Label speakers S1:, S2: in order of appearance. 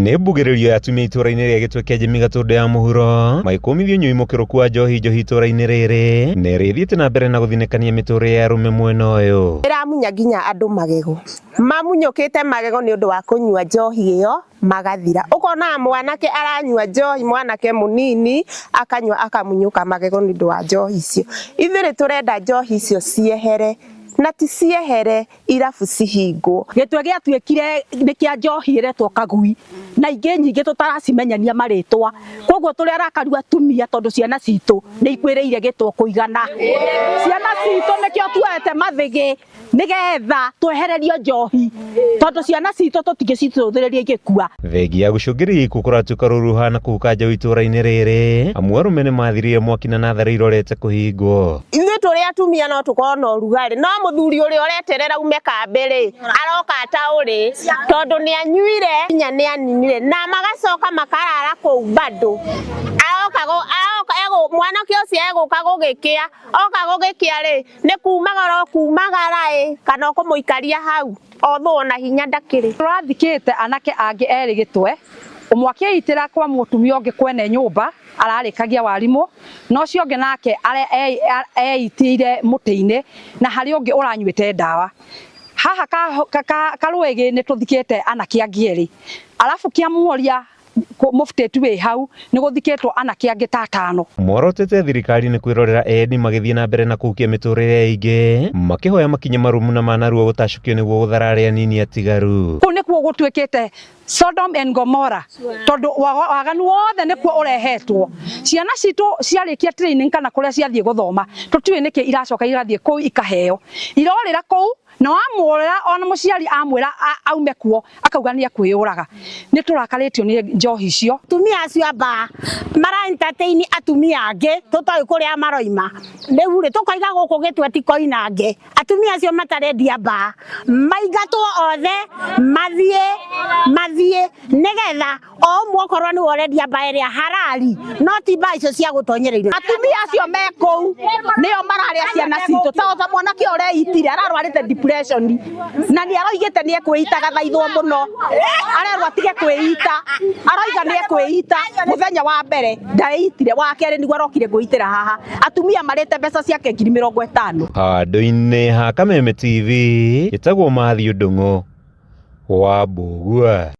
S1: Nĩ mbugĩrĩrio ya atumia itũra-inĩ rĩa Gĩtwe kĩa Njemi Gatũndũ ya mũhuro magĩkũmithia ũnyui mũkĩrũku wa njohi njohi itũra-inĩ rĩrĩ na ĩrĩa ĩthiĩte na mbere na gũthinĩkania mĩtũrĩre ya arũme mwena ũyũ.
S2: Ĩramunya nginya andũ magego, mamunyũkĩte magego nĩ ũndũ wa kũnyua njohi ĩyo magathira. Ũkonaga mwanake aranyua njohi, mwanake mũnini akanyua akamunyũka magego nĩ ũndũ wa njohi icio. Ithuĩ nĩ tũrenda njohi icio ciehere na ti ciehere irabu cihingwo.
S3: Gĩtwe gĩatuĩkire nĩ kĩa njohi ĩretwo kagui na ingĩ nyingĩ tũtaracimenyania marĩtwa. Koguo tũrĩ arakaru atumia tondũ ciana citũ nĩ ikuĩrĩire gĩtwe kũigana. Ciana citũ nĩkĩo tuoete mathĩgĩ nĩgetha twehererio njohi tondũ ciana citũ tũtingĩcicũthĩrĩria igĩkua.
S1: Thengia ya gũcũngĩrĩria ikuũ kũratuĩka rũũru rũhana kũhuka njaũ itũũra-inĩ rĩrĩ amu arũme nĩmathirire mwaki na natharĩ irorete kũhingwo.
S2: Ithuĩ tũrĩ atumia no tũkorwo na ũrugarĩ no mũthuri ũrĩa ũreterera ume kambĩ rĩ aroka ataũrĩ tondũ nĩ anyuire nginya nĩ aninire na magacoka makarara kũu bado aroka aroka mwanake ũcio egũka gũgĩkĩa oka gũgĩkĩa rĩ nĩ kumagara ũkumagara ĩ kana ũkũmũikaria hau othwo na hinya ndakĩrĩ.
S3: Tũrathikĩte anake angĩ erĩ gĩtwe ũmwe akĩitĩra kwa mũtumia ũngĩ kwene nyũmba ararĩkagia warimũ na ũcio ũngĩ nake eitĩire mũtĩ-inĩ na harĩ ũngĩ ũranyuĩte ndawa. Haha Karũĩgĩ nĩ tũthikĩte anake angĩ erĩ arabu Kĩamuoria mũbutĩti wĩ hau nĩ gũthikĩtwo anake angĩ ta atano.
S1: Morotete thirikari nĩ kwĩrorera eendi magĩthiĩ na mbere na kũhukia mĩtũrĩre ya aingĩ makĩhoya makinya marũmu na ma narua gũtacũkio nĩguo gũthara arĩa anini atigaru.
S3: Kũu nĩkuo gũtuĩkĩte Sodom and Gomorrah tondu waganu wothe nĩkuo ũrehetwo. Ciana citũ ciarĩkia training kana kũrĩa ciathiĩ gũthoma tũtiũĩ nĩkĩ iracoka igathiĩ kũu ikaheo. Irorĩra kũu na wamwĩra ona mũciari amwĩra aume kuo akauga nĩ ekwĩyũraga. Nĩ tũrakarĩtio nĩ njohi icio.
S4: Atumia acio a bar mara entertain atumia angĩ tũtoĩ kũrĩa maroima. Rĩu rĩ tũkoiga gũkũ gĩtwe ti koinange. Atumia acio matarendia mbaa maingatwo othe mathiĩ mathiĩ nĩgetha o ũmwe okorwo nĩwe ũrendia mbaa ĩrĩa harari no ti mbaa icio cia gũtonyereire.
S3: Atumia acio me kũu nĩo mararĩa ciana citũ ta ta mwanake ũreitire ararwarĩte depression na nĩ aroigĩte nĩ ekwĩita gathaithwo mũno arerwo atige kwĩita aroiga nĩ ekwĩita mũthenya wa mbere ndaitire wa kerĩ nĩguo arokire ngwĩitĩra haha atumia marĩte mbeca ciake 50,000.
S1: Handũ-inĩ ha Kameme TV, njĩtagwo Matthew Ndung'u wa Mbũgua.